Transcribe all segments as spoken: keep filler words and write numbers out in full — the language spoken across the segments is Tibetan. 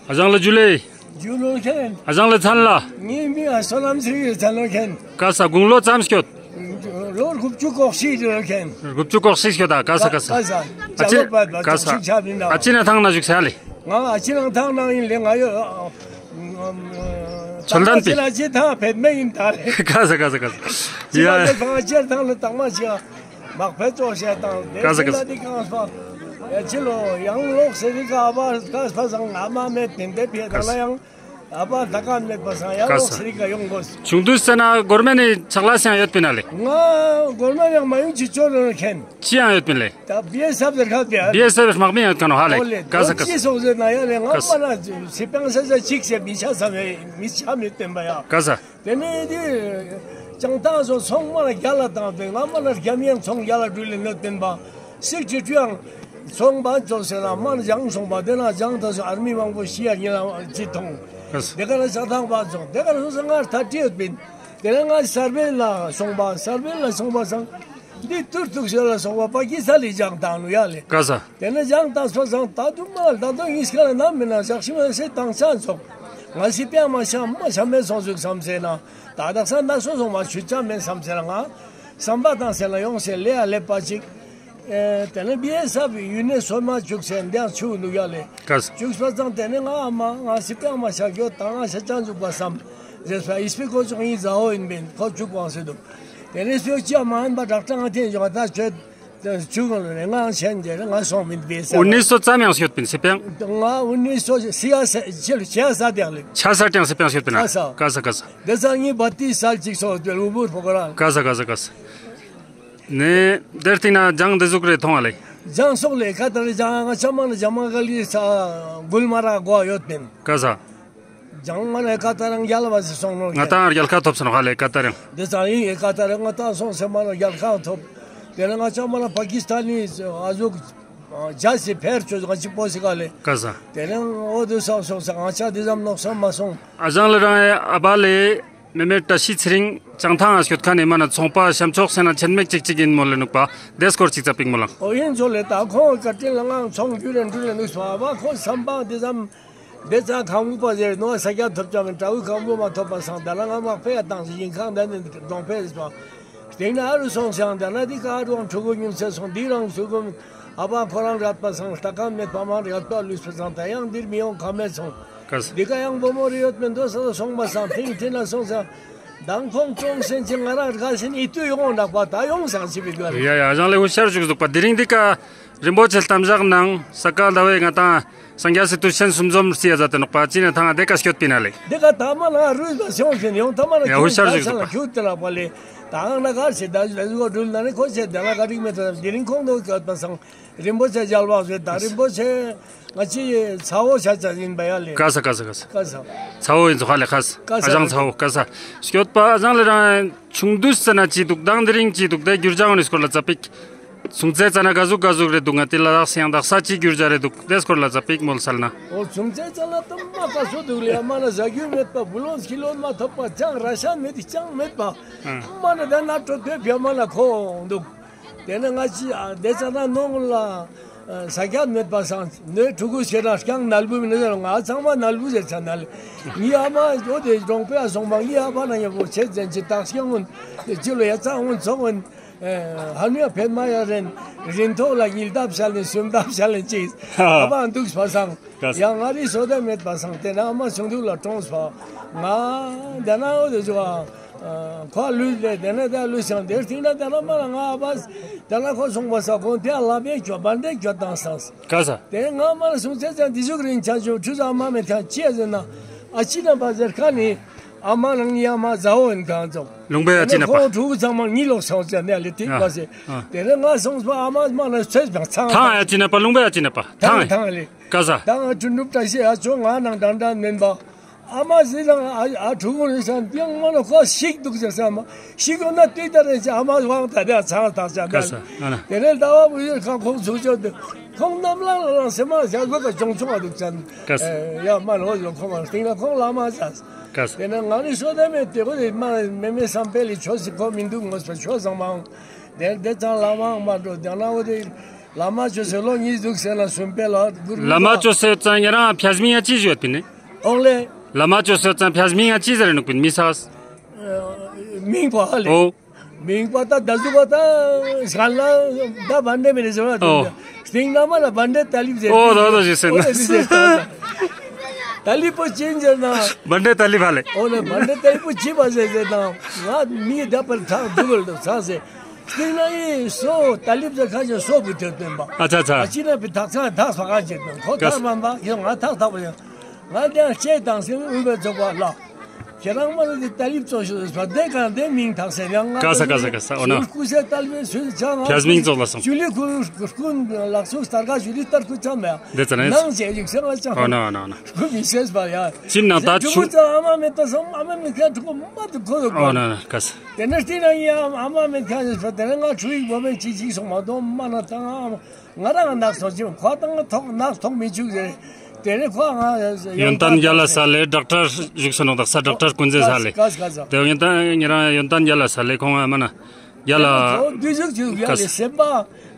ཨ་ཞང་ལ་ཇུ་ལེ། ཇུ་ལོ་མཁན། ཨ་ཞང་ལ་ཚན་ལ། ངའི་མིང་ཨ་སོ་ལམ་སི་རི་ཚན་ལོ་མཁན། ཀ་ས་དགུང་ལོ་ཙམ་སྐྱོད། ལོ་དགུ་བཅུ་གོ་གཅིག་ཡོད་མཁན། དགུ་བཅུ་གོ་གཅིག་སྐྱོད་ད། ཀ་ས་ཀ་ས། ཀ་ས། ཨ་ཅི། ཀ་ས། ཨ་ཅི་ན་ཐང་ན་བཞུགས་ས་ལེ། ང་ཨ་ཅི་ན་ཐང་ན་ཡིན་ལེ། ང་ཡོད། ཚོལ་ལྡན་པི། ཨ་ཅི་ན་ཅི་ཐང་བེད་མེད་ཡིན་ད་ལེ། ཀ་ས་ཀ་ས་ཀ་ས། ཡ། ཨ་ཅི་ན་ཅི་ཐང་ལ་དང་མ་ཅི་ཡ། མག་ཕེ་ཙོགས་བཤད་དང་། ཀ་ས་ཀ་ས། དེ་ལ་དེ་གང་སོ། ཡ་ཅི་ལོ་ཡང་ལོག་ཟེར་རི་ཀ་ཨ་བ་ཀ་ས་པ་སང་ཨ་མ་མེད་དེ་འདེབས་ཡས་ད་ལ་ཡང་ཨ་བ་ད་ག་མེད་པ་སང་ཡང་ཀ་ས། ལོག་ཟེར་རི་ཀ་ཡོང་དགོས། ཆུང་དུས་ཟེར་ན་སྒོར་མེ་ནི་ཆག་ལ་སེང་ཡོད་པིན་ན་ལེ། ང་སྒོར་མེ་ཡང་མ་ཡོང་ཅི་ཅོ་རོ་མཁན། ཅི་ཡང་ཡོད་པིན་ལེ། ད་བི་ཨེས་ཨེཕ་ཟེར་ཁ་དེ། བི་ཨེས་ཨེཕ་དམག་མི་ཡོད་མཁན་ནོ་ཧ་ལེ། ཨོ་ལེ། ཀ་ས་ཀ་ས། ཅི་སོང་ཟེར་ན་ཡ་ལེ། ང་ཀ་ས། པ་ན་སི་པང་ས་ས་ཅིག་ཟེར་མི་ཆ་ས་མེད། མི་ཆ་མེད་བསྟན་པ་ཡ། ཀ་ས། དེ་ནས་དེ་ཅང་ཏང་སོ་ཚོང་མ་ལ་རྒྱ་ལ་བཏང་སྟེ། ང་མ་ལ་རྒྱ་མིའི་ཚོང་རྒྱ་ལ་འགྲུལ་ལེ་ནོ་བསྟན་པ་སིག་ཁྲི་ཀྲུའང་ཚོང་པ་ཚོ་ཟེར་ན་མ་ལ་ལྗང་ཚོང་པ་དེ་ན་ལྗང་ད་སོ་ཨར་མི་མང་པོ་ཤི་ཡ་ཉེ་ལ་ཅི་ཐོང་། ཀ་ས། དེ་ག་ལ་ཤ་ཐང་པ་ཚོང་དེ་ག་ལ་སོ་སོ་ང་ཐ་ཀྲི་ཡོད་པིན། དེ་ནས་ང་སར་བེ་ལ་སོང་པ་སར་བེ་ལ་སོང་པ་སང་། འདི་ཏུར་ཐུག་ཤོར་ལ་སོང་བ་པ་ཀི་ས་ལི་ལྗང་ཏང་ནུ་ཡ་ལེ། ཀ་ས། དེ་ནས་ལྗང་ཏང་སོ་སང་ད་དུ་མ་ད་དུ་ཡིན་སྐལ་ན་མི་ན་ཞག་ཤི་མ་སེ་ཏང་ཆ་ཚོགས། ང་སི་པེ་མ་ཤ་མ་ཤ་མེད་སོང་ཟུག་བསམ་སེ་ན། ད་དག་ས་ན་སོ་སོང་བ་ཆུ་ཆ་མེད་བསམ་སེ་ན། ང་བསམ་པ་བཏང་སེ་ན་ཡོང་སེ་ལེ་ཡ་ལེ་པ་ཅིག་ཨེ། དེ་ནས་བི་ཨེས་ཨེཕ་ཡུལ་ནས་སོ་མ་བཅུག་སེ་འདིའང་ཆུ་ནུ་ཡ་ལེ། ཀ་ས། བཅུག་པ་ཙང་དེ་ནས་ང་མ་ང་སི་པེ་མ་ཤ་གྱོ་ད་ང་ཤ་ཆ་འཇུག་པ་བསམ། རེས་པ་ཨིས་པི་ཀོ་ཅོག་ཡིན་ཟ་འོ་ཡིན་པས་ཁོ་བཅུག་པ་སེ་འདུག་དེ་ནས་སོ་ཅི་ཡ་མ་ཡིན་པ་དྲག་དྲག་ང་ཐེན་ཡོང་ད་ཆོད། བཅུག་ལ་རེ་ང་ཆེན་རྗེ་རེ་ང་སོང་མིན་པའི་ས། ཨུ་ནི་སོ་ཙམ་ཡང་ཤོད་པིན་སི་པེང་། ང་ཨུ་ནི་སོ་སི་ཡ་ས་ཆེ་ཆེ་ས་དེ་ལེ། ཆ་ས་ཀྲང་སི་པེང་ཤོད་པིན་ན། ཀ་ས། ཀ་ས་ཀ་ས། དེ་ས་ངི་བ་ཏི་སལ་ཅིག་སོ་དེ་ལུ་བུར་ཕོ་ཀ་ར། ཀ་ས་ཀ་ས་ཀ་ས། ནས་དེར་ཐིག་ན་ལྗང་འདི་ཟུག་རེ་མཐོང་བ་ལེ། ལྗང་སོག་ལེ་ཁ་ཏ་རེ་ལྗང་ང་ཆ་མ་ན་ལྗང་མ་ག་ལི་ས་གུལ་མ་ར་གོ་ཡོད་པིན། ཀ་ས། ལྗང་མ་ན་ཁ་ཏ་རང་རྒྱལ་བ་སི་སོང་ནོ། ང་ཏང་རྒྱལ་ཁ་ཐོབ་སོང་ཧ་ལེ་ཁ་ཏ་རང་། འདི་ཙང་ཡིན་ཁ་ཏ་རང་ང་ཏང་སོང་སེ་མ་ན་རྒྱལ་ཁ་ཐོབ། དེ་ནས་ང་ཆ་མ་ན་པ་ཀི་སི་ཐན་ནི་ཨ་ཟུག་ཇ་སི་ཕེར་ཆོས་ང་ཅི་པོ་སི་ག་ལེ། ཀ་ས། དེ་ནས་འོ་དུ་སོང་སོང་ས་ང་ཆ་འདི་ཙམ་ནོག་སོང་མ་སོང་། ཨ་ཞང་ལ་རང་ཨ་བ་ལེ། མེ་མེ་བཀྲ་ཤིས་ཚེ་རིང་བྱང་ཐང་ང་སྐྱོད་མཁན་ནི་མ་ན་ཚོང་པ་ཤམ་ཆོག་སེ་ན་ཆེན་མེད་ཅིག་ཅིག་ཡིན་མོ་ལེ་ནུག་པ་དེ་སྐོར་ཅིག་ཙ་པིག་མོ་ལང་། ཨོ་ཡིན་ཚོ་ལེ་ད་ཁོང་བཀའ་དྲིན་ལ་ངང་ཚོང་རྒྱུ་རེ་འགྲུལ་ལེ་ནུག་སོ་ཨ་བ་ཁོ་བསམ་པ་འདི་ཙམ་བདེ་ཙ་ཁང་བུ་པ་ཟེར་ནོ་ས་སྐྱ་ཐོབ་ཅང་མེད་དྲ་བུ་ཁང་བུ་མ་ཐོབ་པ་སང་ད་ལ་ང་མ་ཕེ་ཡ་བཏང་ཞིག་ཡིན་ཁང་ད་ནི་གྲོང་ཕེ་རེ་སོང་། དེང་ན་ཨ་རུ་སོང་སང་ད་ན་འདི་ཀ་ཨ་རུའང་ཕྲུ་གུ་ཉུང་ཚེ་སོང་འདི་རང་ཕྲུ་གུ་ཨ་བ་ཁོ་རང་རག་པ་སང་ལྟ་ཀ་མེད་པ་མ་རག་པ་ལུས་པ་སང་ད་ཡང་འདིར་མི་ཡོང་ཁ་མེད་སོང་། ཀ་ས། འདི་ཀ་ཡང་བུ་མོ་རེ་ཡོད་མེད་འདོད་ས་ལ་སོང་བ་སང་ཐིང་ཐིང་ལ་སོང་ས། མདང་ཁོང་ཀྲོང་སེན་ཅི་ང་རང་དགའ་སེན་ཨི་ཏུ་ཡོང་འདྲག་པ་ད་ཡོང་སང་ཅི་བི་དགོས་རེད། ཡ་ཡ་ཞང་ལེ་ཧུ་ཤར་བཅུག་འདུག་པ་དེ་རིང་འདི་ཀ་རིན་པོ་ཆེ་གཏམ་བཞག་ནང་ས་ཀ་ཟླ་བའི་ང་དང་སངས་རྒྱས་སི་ཏུ་ཆེན་གསུམ་འཛོམས་སི་ཡ་ཛ་དེ་ནོག་པ་ཅི་ན་ཐང་ཨ་དེ་ཀ་སྐྱོད་པི་ན་ལེ། འདི་ཀ་ད་མ་ལ་རུས་པ་སོང་ཤེན་ཡོང་ཐ་མ་ལ་ཡ་ཧུ་ཤར་བཅུག་འདུག་པ། ཁྱུ་དེ་ལ་པ་ལེ། ད་ང་ལ་ག་ཞེ་ད་ཞེ་ད་ཞུ་གོ་འགྲུལ་ན་ནི་ཁོ་ཞེ་དེ་ལ་ག་རིག་མེད་ད་དེ་རིང་ཁོང་དུ་སྐྱོད་པ་སང་། རིན་པོ་ཆེ་རྒྱལ་བ་ཟེར་ད་རིན་པོ་ཆེ་ང་ཅི་ཚ་བོ་ཆ་ཆ་ཡིན་པ་ཡ་ལེ། ཀ་ས་ཀ་ས་ཀ་ས། ཀ་ས། ཚ་བོ་ཡིན་ཚོ་ཧ་ལེ་ཁ་ས། ཀ་ས། ཨ་ཞང་ཚ་བོ་ཀ་ས། སྐྱོད་པ་ཨ་ཞང་ལེ་རང་ཆུང་དུས་ཙ་ན་ཅི་འདུག་དང་དེ་རིང་ཅི་འདུག་དེ་འགྱུར་བྱ་འོ་ནི་སྐོར་ལ་ཙ་པིག་སུང་ཚེ་ཙ་ན་ག་ཟུག་ག་ཟུག་རེད་འདུག་ང་དེ་ལ་དག་སེང་དག་ས་ཅི་འགྱུར་བྱ་རེད་འདུག་དེ་སྐོར་ལ་ཙ་པིག་མོལ་སལ་ན། ཨོ་སུང་ཚེ་ཙ་ན་དུ་མ་ཀ་སོ་འདུག་ལེ་ཨ་མ་ན་ཟ་རྒྱུ་མེད་པ་བུ་ལོན་སྐྱིད་ལོན་མ་ཐོབ་པ་ཅང་ར་ཤ་མེད་ཅང་མེད་པ། ཨ་མ་ན་དེ་ན་སྤྲོ་དོད་བྱ་མ་ན་ཁོ་འདུག་དེ་ནས་ང་ཅི་ཨ་དེ་ཙ་ན་ནོ་ལ་ས་སྐྱ་མེད་པ་སང་ནོའི་ཕྲུ་གུ་ཤེ་ར་རྐྱང་ནལ་བུ་མི་ནི་ང་ཚང་མ་ནལ་བུ་ཟེར་ཚ་ནལ། ངའི་ཨ་མ་འོ་དེ་གྲོང་པའི་ཨ་སོང་པ་ངའི་ཨ་ཕ་ན་ཡ་བོ་ཆེ་ཙན་ཅི་ཏག་སྐྱོང་ངུན་ཅི་ལོ་ཡ་ཚང་ངུན་ཚོགས་ངུན་ཧ་ནུ་ཡ་ཕེད་མ་ཡ་རེན་རིན་ཐོག་ལ་ཉིལ་ཏབ་ཤ་ལེན་སུམ་ཏབ་ཤ་ལེན་ཅི་ཨ་ཕ་འདུག་པ་སང་ཡ་ང་རི་སོ་ད་མེད་པ་སང་དེ་ན་ཨ་མ་སུང་འདུག་ལ་གྲོངས་པ་ང་དེ་ན་འོ་དེ་ཟོ་ཨ། ཁོ་ལུས་ལས་དེ་ནས་དེ་ལུས་ཤིང་དེར་ཐིག་ན་དེ་ལ་མ་ལ་ང་ཨ་ཕ་དེ་ལ་ཁོ་སོང་པ་ས་ཁོང་དེ་ལ་བས་གྱོད་པ་འདྲེ་གྱོད་དང་སངས། ཀ་ས། དེ་ང་མ་ལ་སུང་ཚེ་ཚན་འདི་ཟུག་རིང་ཆ་ཆུ་ཁྲུ་ས་མ་མེད་ཐང་ཅི་ཟེར་ན་ཨ་ཅི་ན་པ་ཟེར་ཁ་ནི་ཨ་མ་ནང་ཡ་མ་ཟ་འོ་ཡིན་གང་ཚོགས། ལུང་པའི་ཨ་ཅི་ན་པ། ཁོང་ཕྲུ་གུ་ཚང་མ་གཉིད་ལོག་སོང་ཟེར་ནས་ལི་ཐིག་པ་ཟེར། དེ་ནས་ང་སོང་པ་ཨ་མ་མ་ལ་ཚོད་པ་ཚང་ཐང་ཨ་ཅི་ན་པ་ལུང་པའི་ཨ་ཅི་ན་པ་ཐང་ཐང་ཐང་ལི། ཀ་ས། ད་ང་ཁྲུན་ནུབ་བཀྲ་ཤིས་ཨ་ཅོ་ང་ནང་འདྲ་འདྲ་མིན་པ། ཨ་མ་ཟི་ལང་ཨ་ཨ་ཕྲུ་གུ་རེ་སང་དེ་ཡང་མ་ན་ཁོ་ཤིག་འདུག་ཟེར་ས་མ་ཤིག་ཡོང་ན་ལྟོས་ད་རེ་ཅི་ཨ་མ་དབང་ད་དེ་ཚང་ཐག་ཅག་ཀ་ས། ཨ་ན། དེ་ནས་ཟླ་བ་བུ་ཡོད་ཁ་ཁོང་ཚུགས་ཆོག་དེ་ཁོང་རྣམ་ལ་ལ་ལ་སེ་མ་ཟ་དགོས་པ་ཅུང་ཆུང་བ་འདུག་ཅན། ཀ་ས། ཡ་མ་ལོ་ཡོ་ཁོང་མ་སྟེང་ན་ཁོང་ལ་མ་ཟ། ཀ་ས། དེ་ནས་ང་ནི་སོ་ད་མེད་དེ་གོ་དེ་མ་མེ་མེ་བསམ་པའི་ལི་ཆོས་སི་ཁོ་མི་འདུག་ངོ་སོ་ཆོས་བཟང་མང་། དེ་དེ་ཚང་ལ་མང་མ་འགྲོ་དེ་ན་འོ་དེ། བླ་མ་ཅོ་སེ་ལོ་གཉིས་འདུག་ཟེར་ལ་གསུམ་པའི་ལ་གུར་བླ་མ་ཅོ་སེ་ཙང་ཉེ་རང་ཕྱག་མིང་ཡ་ཅི་ཞུ་ཡོད་པིན་ནི། ཨོང་ལེ། བླ་མ་ཅོ་སེ་ཙང་ཕྱག་མིང་ཡ་ཅི་ཟེར་ནུག་པིན་མི་ས། མིང་པ་ཧ་ལེ། ཨོ། མིང་པ་ད་ད་ཟུ་པ་ད་ཤ་ལ་ད་བན་དེ་མི་ནི་ཟེར་བ་ཨོ། དེ་སྟེང་ན་མ་ལ་བན་དེ་ཏ་ལིབ་ཟེར། ཨོ་ད་ད་ཞིག་ཟེར་ན། ཨོ་ད་ཞིག་ཟེར་ན། ཏ་ལིབ་པོ་ཅན་ཟེར་ན། བན་དེ་ཏ་ལིབ་ཧ་ལེ། ཨོ་ན་བན་དེ་ཏ་ལིབ་པོ་ཅི་པ་ཟེར་ཟེར་ན། ང་མི་ད་པར་ཐག་འདུག་ལ་ཚ་ཟེར། སྟེང་ན་ཡི་སོ་ཏ་ལིབ་ཟེར་ཁ་ཅན་སོ་བུ་ཐོད་སྟོན་པ། ཨ་ཚ་ཚ། ཨ་ཅི་ན་པི་ཐག་ཚ་ཐག་ས་ག་ཅེ་དང་ཁོ་ཐག་མ་པ་ཡང་ང་ཐག་ཐག་པ་ཡང་ང་དེ་ཤེས་དང་སེམས་འུན་པའི་ཚོགས་པ་ལ། ཁྱེད་རང་མ་རེད་དེ་ཏ་ལིབ་ཚོ་ཤོད་ཟེར་བ་དེ་གང་དེ་མིང་ཐག་སེ་ཡང་ང་ཀ་ས་ཀ་ས་ཀ་ས་ཨོ་ན། སྐུ་སེ་ཏ་ལིབ་སུ་ཆ་ང་ཕྱག་མིང་ཚོགས་ལ་སོང་། ཞུ་ལི་ཁུ་ཁུ་ལག་སུ་སྟར་ག་ཞུ་ལི་སྟར་ཁུ་ཆ་མེ་འདི་ཙ་ནས་ནང་ཅེ་ཡིག་སེ་ང་ཅང་ཨོ་ན་ཨོ་ན་ཨོ་ན། ཁུ་མི་ཤེས་པ་ཡ། ཅི་ན་ད་ཆུ་ཆུ་ཙ་ཨ་མ་མེ་ཏ་སོང་ཨ་མ་མེ་ཁ་ཐུག་མ་ཐུག་ཁོ་ཐུག་ཨོ་ན་ན་ཀ་ས། དེ་ནས་སྟེང་ན་ཡ་ཨ་མ་མེ་ཁ་ཞེས་པ་དེ་ནས་ང་ཆུ་ཡིག་བོ་མེ་ཅི་ཅིག་སོང་མ་གཏོགས་མ་ན་ཏང་ཨ་མ། ང་རང་ནག་སོང་ཅིང་ཁོ་དང་ཐོག་ནག་ཐོག་མི་བཅུག་ཟེར། དེ་ནས་ཁོ་ང་ཡོན་ཏན་རྒྱལ་ལ་ས་ལས་ཌོག་ཊར་བཞུགས་སུ་ནོག་ད་ས་ཌོག་ཊར་ཀུན་མཛེས་ས་ལས། ཀ་ས་ཀ་ས། དེ་ཡོན་ཏན་ཉེ་རང་ཡོན་ཏན་རྒྱལ་ལ་ས་ལས་ཁོང་ང་མ་ན་རྒྱལ་ལ། ཁོ་འདུས་བཞུགས་བཅུག་ཡ་ལས་སེམས་པ་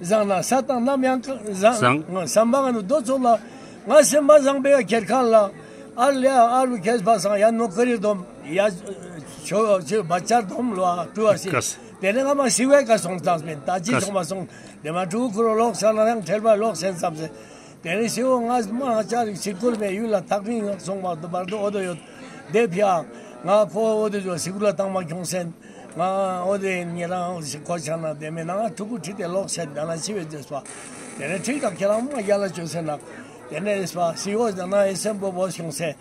བཟང་ན་ས་དང་ནམ་ཡང་བཟང་། བཟང་། སེམས་པ་ང་ནུ་རྡོ་ཚོགས་ལ་ང་སེམས་པ་བཟང་པའི་ཁྱེར་ཁ་ལ་ཨར་ལེ་ཨར་བུ་ཁེས་པ་སང་ཡ་ནོ་ཀ་རི་དོམ་ཡ་ཆོ་ཆོ་བ་ཆར་དོམ་ལོ་ཨ་ཀྲུ་ཨ་སི། ཀ་ས། དེ་ནས་ང་མ་སི་ཝེ་ཀ་སོང་ཙང་སྨན་ད་ཅི་ཀ་ས། སོང་མ་སོང་། དེ་མ་ཕྲུ་གུ་ཁུ་རོ་ལོག་ས་ན་ཡང་ཁྲེལ་བ་ལོག་སེན་བསམ་སེ། དེ་ནས་སི་འོ་ང་མ་ང་ཅག་རིག་སི་ཀུར་མེ་ཡུལ་ལ་ཐག་རིང་སོང་བ་དུ་བར་དུ་འོ་དོ་ཡོད། དེ་ཕྱིའང་ང་ཁོ་འོ་དོ་ཡོད་སི་ཀུར་ལ་བཏང་མ་ཁྱོང་སེན། ང་འོ་དེ་ཉེ་རང་ཁོ་ཆ་ན་དེ་མེ་ན་ང་ཕྲུ་གུ་ཁྲིད་དེ་ལོག་སེན་ད་ན་ཤི་བེ་ཛེས་པ། དེ་ནས་ཁྲིད་ཀ་ཁྱེད་རང་མ་རྒྱ་ལ་བཅོས་སེན་ན། དེ་ནས་ཨེས་པ་སི་འོ་ཟེར་ན་ཨེ་སེམ་པོ་བོ་ཁྱོང་སེ།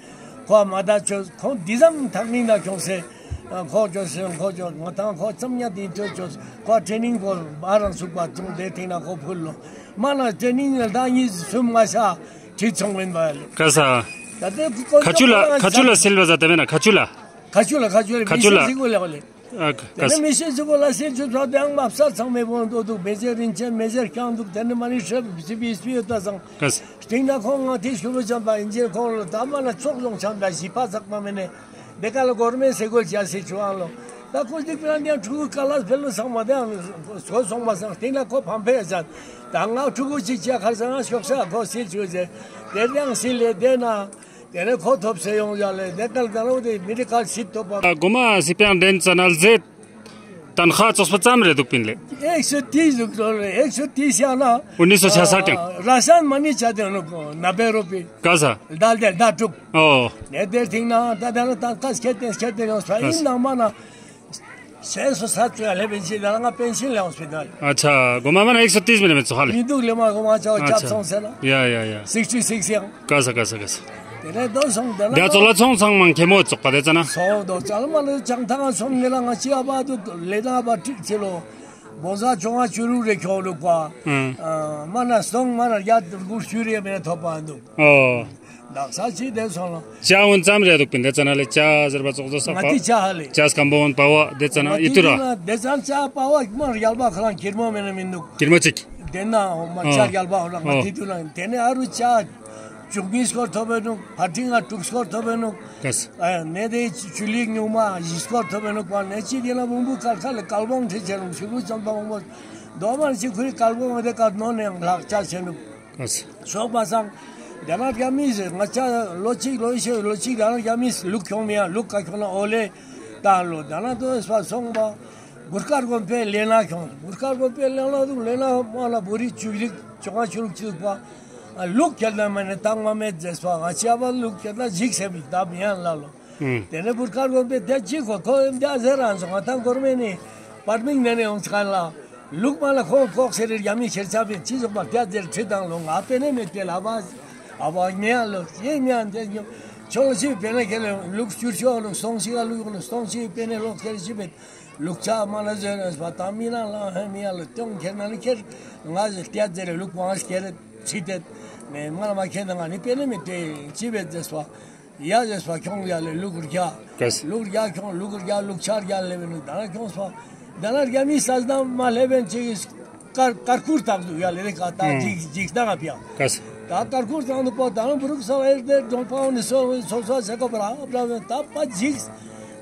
ཁོ་མ་ད་ཆོས་ཁོང་འདི་ཙམ་ཐག་རིང་ན་ཁྱོང་སེ། ཁོ་ཆོས་སེ་ཁོ་ཆོས་ང་ཐང་ཁོ་ཙམ་ཉ་དེ་ཐོས་ཆོས་ཁོ་ཊེ་ནིང་པོ་ཨ་རང་ཚུགས་པ་ཅུང་དེ་ཐིང་ན་ཁོ་ཕུལ་ལོ། མ་ན་ཊེ་ནིང་ལ་ད་གཉིས་གསུམ་མ་ཤ་ཁྲིད་ཚོང་མིན་པ་ལ། ཀ་ས། ད་དེ་ཁོ་ཁ་ཆུ་ལ་ཁ་ཆུ་ལ་སིལ་བ་ཟ་དེ་མེད་ན་ཁ་ཆུ་ལ། ཁ་ཆུ་ལ་ཁ་ཆུ་ལ་ཁ་ཆུ་ལ། མི་སེ་སི་གོ་ལེ་གོ་ལེ། ཨ་ཀ་དེ་ནས་མི་ཤེས་ཚུ་གོ་ལ་སེ་ཆུ་ཚོ་དེའང་མ་བསད་ཚང་མེད་པོ་འདུག་འདུག་མེ་ཟེར་རིན་ཆེན་མེ་ཟེར་རྐྱང་འདུག་དེ་ནས་མ་ནི་ཧྲེབ་སི་པི་སི་པི་ཡོད་ད་ཙང་། ཀ་ས། སྟེང་ན་ཁོང་ང་དེ་ཞུ་རུ་ཅམ་པ་ཡིན་ཅེ་ཁོང་ལ་ད་མ་ན་ཚོགས་ལོང་ཅམ་པ་ཞི་པ་ཚགས་པ་མེ་ནས་དེ་ག་ལ་གོར་མེ་སེ་གོལ་ཅ་སེ་ཆུ་ཨང་ལོ། ད་ཁོ་སྡིག་པ་འདིའང་ཕྲུ་གུ་ཀ་ལ་ཕེ་ལོ་ཚང་མ་དེའང་སོ་སོང་པ་སང་སྟེང་ན་ཁོ་ཕམ་ཕེ་ཡ་ཅན་ད་ང་ཕྲུ་གུ་ཅིག་ཅ་ཁར་སང་ཤོག་ས་ཁོ་སེ་ཆུ་ཟེར་དེ་དེའང་སེ་ལེ་དེ་ན། དེ་ནས་ཁོ་ཐོབ་སེ་ཡོང་ཡ་ལེ་དེ་ཀལ་ཀ་ལོ་དེ་མི་དེ་ཀལ་སི་ཐོབ་པ། གོ་མ་སི་པའང་དྲན་ཙ་ན་ལཛེ་ཏན་ཁ་ཙོགས་པ་ཙམ་རེ་འདུག་པིན་ལེ། ཨེག་སོ་ཏི་ཟུག་ལོ་ལེ་ཨེག་སོ་ཏི་ཤ་ན། ཨུ་ནི་སོ་ཆ་ས་ཀྱང་། ར་ཤན་མ་ནི་ཆ་དེ་ནོ་ན་པེ་རོ་པི། ཀ་ས། ལྡལ་དེ་ལྡ་དྲུག་ཨོ། ནེ་དེ་ཐིང་ན་ད་དེ་ན་ད་ཀ་སྐད་དེ་སྐད་དེ་ཡོང་ས་ཡིན་ནང་མ་ན། ཤེས་སུ་ས་ཚོད་ལྷེ་བན་ཆི་ལ་ང་པེན་ཤིན་ལེ་ཧོ་སི་པི་ཏལ། ཨ་ཆ་གོ་མ་མ་ན་ཨེག་སོ་ཏིས་མི་ནི་མི་ཚོ་ཧ་ལེ། མི་འདུག་ལེ་མ་གོ་མ་ཆ་ཨ་ཆ་ཆ་སོང་སེ་ལ། ཡ་ཡ་ཡ། སིག་སི་སིག་ཡང་། ཀ་ས་ཀ་ས་ཀ་ས། དེ་ནས་དོ་སོང་དེ་ལ། དེ་ཚོ་ལ་ཚོང་ཚང་མང་ཁེ་མོ་ཚོགས་པ་དེ་ཙ་ན། སོ་དོ་ཙ་ལ་མ་ལ་ཅང་ཐང་སོང་ནི་ལ་ང་ཅི་ཨ་བ་དུ་ལེ་ན་བ་ཏི་ཚེ་ལོ། བོ་ཟ་ཆུང་ང་ཆུ་རུ་རེ་ཁྱོ་རུ་ཀ། ཨ་མ་ན་སོང་མ་ན་ཡ་དུ་གུ་ཤུ་རེ་མེ་ཐོ་པ་འདུག་ཨོ། ནགས་ཚལ་ཅིག་བསྡད་སོང་ལ། ཅ་འོན་ཙམ་རེད་འདུག་པིན་དེ་ཙ་ན་ལེ་ཅ་ཟེར་བ་ཙོག་ཙོ་ས་ང་པ། ཏི་ཅ་ཧ་ལེ། ཅ་སྐམ་པོ་འོན་པ་བ་དེ་ཙ་ན་ང་ཡི་ཏི་ཏུ་ར། ན་དེ་ཙ་ན་ཅ་པ་བ་མ་ར་ཡལ་པ་ཁ་ལང་ཁྱིར་མོ་མེ་ན་མི་འདུག་ཁྱིར་མོ་ཅིག་དེ་ན་མ་ཅ་ཨོ། ཡལ་པ་ཁ་ལང་ང་ཨོ། ཏི་ཏུ་ལང་དེ་ནས་ཨ་རུ་ཅ་བཅུ་གཉིས་སྐོར་ཐོབ་པའི་ནུག་ཕ་ཏི་ང་དྲུག་སྐོར་ཐོབ་པའི་ནུག་ཀ་ས། ཨ་ནེ་དེ་ཆུ་ལིག་ཉུང་མ་བཞི་སྐོར་ཐོབ་པའི་ནུག་པ་ནེ་ཅི་དེ་ན་བུང་བུ་ཁ་ཁ་ལ་ཀལ་བོང་ཁྲི་ཆེ་ནུག་ཤུ་རུ་ཙམ་པ་བུང་བུ་རྡོ་མར་ཅི་ཁུ་རི་ཀལ་བོང་དེ་ཀ་ནོ་ནས་ལག་ཅ་ཆེ་ནུག་ཨ་ས། ཤོག་པ་སང་། དེ་ན་རྒྱ་མི་ཟེར་ང་ཅག་ལོ་གཅིག་ལོ་ཤེས་ལོ་གཅིག་དེ་ན་རྒྱ་མི་ལུག་ཁྱོང་མི་ཡང་ལུག་ཀ་ཁྱོང་ན་ཨོ་ལེ། ད་ལོ་དེ་ན་དོ་ས་སོང་པ། གུར་དཀར་དགོན་པའི་ལས་ན་ཁྱོང་གུར་དཀར་དགོན་པའི་ལས་ན་དུ་ལས་ན་མ་ལ་བོ་རི་བཅུ་རིག་བཅོ་ལྔ་ཆུ་རུག་བཅུ་པ། ལུག་ཁྱེར་ན་མ་ནི་བཏང་མ་མེད་ཟེར་སོ་ང་ཅག་པ་ལུག་ཁྱེར་ན་འཇིག་སེ་མི་ད་མི་ཡང་ལ་ལོ། དེ་ནས་བུར་དཀར་དགོན་པའི་དེ་གཅིག་གོ་ཁོ་ཨེམ་རྒྱ་ཟེར་རང་སོང་ང་ཐང་གོར་མེ་ནི་པར་མིང་ནས་ནས་ཡོང་ཚ་ལ་ལུག་མ་ལ་ཁོང་ལྐོག་ཟེར་རེ་རྒྱ་མི་ཁྱེར་ཆ་པའི་ཅི་ཟོག་པ་རྒྱ་ཟེར་ཁྲི་དང་ལོ་ང་པེ་ནེ་མེད་པའི་ལ་བ་ཨ་བ་ཉེ་ཡ་ལོ་ཡེ་ཉེ་ཡ་འདེ་ཉོ་ཆོ་ལ་ཤི་པེ་ནེ་ཁྱེར་ལུག་བསྐྱུར་ཤོག་ལུག་སོང་ཤི་ག་ལུག་ལུག་སོང་ཤི་པེ་ནེ་ལོག་ཁྱེར་ཤི་པེ་ལུག་ཆ་མ་ལ་ཟེར་རེ་སོ་ད་མི་ན་ལ་ཧེ་མི་ཡ་ལོ་སྟོང་ཁྱེར་ན་ལ་ཁྱེར་ང་ཟེར་རྒྱ་ཟེར་རེ་ལུག་ཀོང་ཁྱེར་ཁྲི་དེ་ནས་མ་ལ་མ་ཁྱེར་ན་ང་ནི་པེ་ནེ་མེད་པའི་ཅི་བེད་ཟེར་སོ། ཡ་ཟེར་སོ་ཁྱོང་ཡ་ལེ་ལུག་རྒྱ། ཀ་ས། ལུག་རྒྱ་ཁྱོང་ལུག་རྒྱ་ལུག་ཆ་རྒྱ་ལེ་བེ་ནུག་ད་ན་ཁྱོང་སོ། ད་ན་རྒྱ་མི་ས་ཟ་མ་ལེ་བེན་ཅིག་ཀར་ཀར་ཁུར་བཏགས་འདུག་ཡ་ལེ་རེ་ཀ་ད་ཨང་ཇིག་ཇིག་ད་ང་པི་ཡ། ཀ་ས། ད་ཀར་ཁུར་བཏགས་འདུག་པ་ད་ན་བུ་རུག་ས་ཨེར་དེ་ཇོང་པའོ་ནི་སོ་སོ་སོ་ས་ཀ་བ་ར་བ་ར་བེ་ད་པ་ཇིག་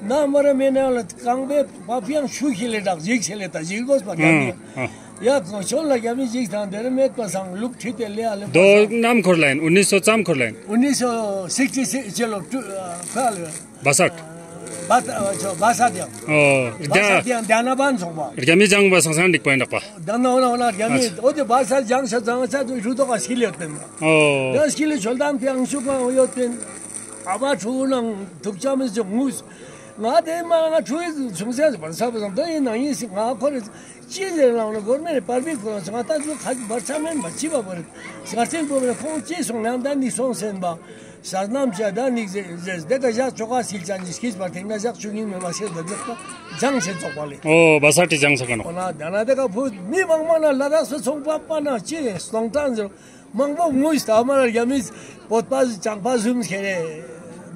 ན་མ་ར་མེ་ན་ལ་རྐང་པའི་པ་པི་ཡང་ཤུ་ཁི་ལེ་དྲག་ཇིག་ཁི་ལེ་ད་ཇིག་གོ་སོ་རྒྱ་མི། ཨང་། ཡ་གང་ཤོར་ལ་རྒྱ་མི་ཞིག་དང་དེར་མེད་པ་སང་ལུག་ཁྲིད་དེ་ལེ་ཨ་ལེ། དོ་ནམ་འཁོར་ལ་ཡིན། ཨུ་ནི་སོ་ཙམ་འཁོར་ལ་ཡིན། ཨུ་ནི་སོ་སིག་ཊི་སིག་ཅེ་ལོ་ཀྲུ་ཁ་ལེ། བ་སར། བ་ས་ཡང་། ཨོ། བ་ས་རྒྱ་ཡང་དེ་ན་བན་ཚོང་པ། རྒྱ་མི་ལྗང་བ་སང་སང་འགྲིག་པ་ཡིན་འདྲ་པ། ད་ན་འོ་ན་འོ་ན་རྒྱ་མི་ཨ་ཙི། འོ་དེ་བ་ས་ལྗང་ས་ཙང་ས་ཏུ་ཧྲུ་ཏོ་ག་སི་ལེ་ཡོད་དེ་མ། ཨོ། ཡང་སི་ལེ་ཆོལ་དམ་དེ་ཡང་ཤུག་གང་ཡོད་དེ། ཨ་བ་ཁྲུ་ནང་དུག་ཅམ་ཅོ་ངུས། ང་དེ་མ་ང་ཁྲུ་ཡི་ཆུང་སེ་བར་ས་བ་སང་དོ་ཡིན་ན་ཡིན་སི་ང་ཁོ་རེ། ཅི་ཟེར་ལ་འོ་ན་སྒོར་མེ་རེ་པར་པི་ཁོ་རང་ང་ད་ཚོ་ཁ་ཅིག་བར་ཆ་མེད་མ་ཅི་བ་བར་སར་ཚེ་འགོ་མེ་ཁོང་ཅི་སོང་ནང་ད་ནི་སོང་སེན་པ། ས་ནམ་ཅ་ད་ནི་ཟེ་ཟེ་དེ་ག་ཞག་ཆོ་ག་སིལ་ཅན་ཅི་སྐྱིས་པར་ཐེངས་ན་ཞག་ཆུ་ཉིན་མེ་མ་ཤེས་ད་འཛེག་པ་ལྗང་ཆེ་ཙོག་པ་ལེ། ཨོ་བ་ས་ཏི་ལྗང་ས་ག་ནོ། འོ་ན་ད་ན་དེ་ག་བུ་མི་མང་མང་ན་ལ་དྭགས་སུ་ཚོང་པ་པ་ན་ཅི་སྟོང་ཏང་ཟེར། མང་པོ་ངུས་ད་མ་ལ་རྒྱ་མིས་བོད་པ་ཅང་པ་བཟུམ་ཁེ་རེ་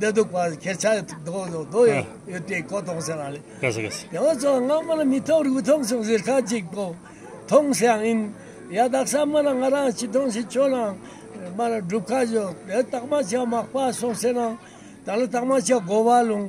བསྡད་འདུག་པ་ཁེར་ཆ་དོ་དོ་དོ་ཡོད་ཡོད་དེ་ཀོ་ཐོང་ཟེར་ན་ལེ། ག་ས་ག་ས། དེ་བ་ཚོ་ང་མ་ལ་མི་ཐོག་རུ་ཐོང་སོང་ཟེར་ཁ་ཅིག་གོ་ཐོང་ཟེར་ཡང་ཡིན། ཡ་དག་ས་མ་ལ་ང་རང་ཅི་ཐོང་ཞིག་ཆོ་ལང་མ་ལ་སྒྲུབ་ཁ་ཞོ་དེ་སྟག་མ་ཆ་མག་པ་སོང་ཟེར་ན་ད་ལ་སྟག་མ་ཆ་གོ་བ་ལུང་།